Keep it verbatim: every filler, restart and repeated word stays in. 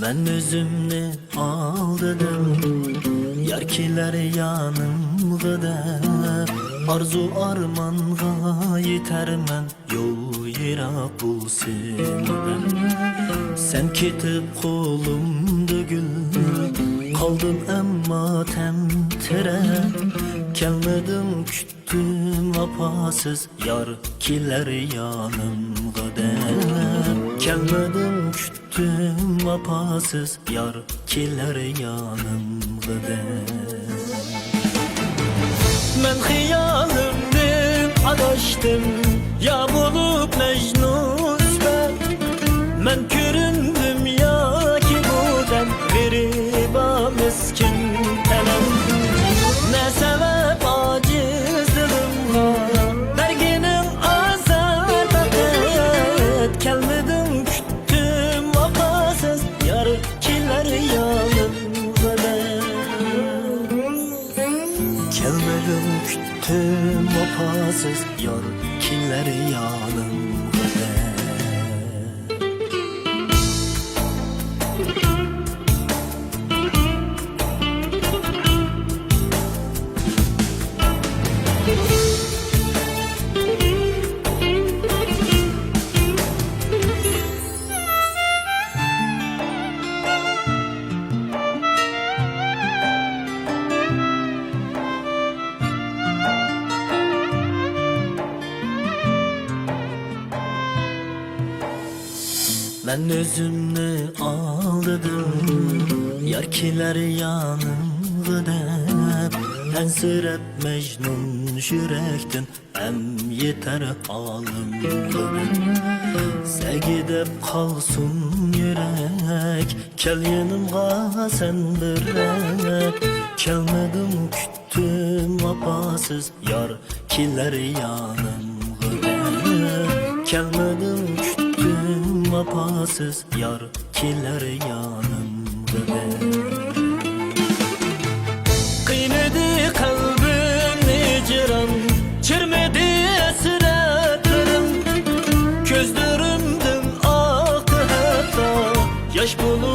مەن ئۆزۈمنى ئالدىدىم، يار كېلەر يانىمغا دەپ. ئارزۇ ئارمانغا يېتەرمەن، يول يىراق بولسىمۇ دەپ. سەن كېتىپ قولۇمدا گۈل، قالدىم ئەمما تەمتىرەپ. كەلمىدىڭ، كۈتتۈم ۋاپاسىز، يار كېلەر يانىمغا دەپ. كەلمىدىڭ، كۈتتۈم ۋاپاسىز، يار كېلەر يانىمغا دەپ. مەن خىيالىمدىن ئاداشتىم، يا بولۇپ مەجنۇن سۈپەت. مەن كۆرۈندۈم ياكى بۇ دەم، غېرىبا مىسكىن تەنەم. نە سەۋەب ئاجىز دىلىمغا بەرگىنىڭ ئازار پەقەت؟ كەلمىدىڭ، كۈتتۈم ۋاپاسىز، يار كېلەر يانىمغا دەپ. كەلمىدىڭ، كۈتتۈم ۋاپاسىز، يار كېلەر يانىمغا دەپ. مەن ئۆزۈمنى ئالدىدىم، يار كېلەر يانىمغا دەپ. ئەنسىرەپ مەجنۇن يۈرەكتىن، ئەم يېتەر ھالىمغا دەپ. سەگىدەپ قالسۇن يۈرەك، كەل يېنىمغا سەن بىرەك. كەلمىدىڭ، كۈتتۈم ۋاپاسىز، يار كېلەر يانىمغا دەپ. كەلمىدىڭ، كۈتتۈم ۋاپاسىز، يار كېلەر يانىمغا دەپ. قىينىدى قەلبىمنى ھىجران، چىرمىدى ھەسرەتلىرىم. كۆزلىرىمدىن ئاقتى ھەتتا ياش بولۇپ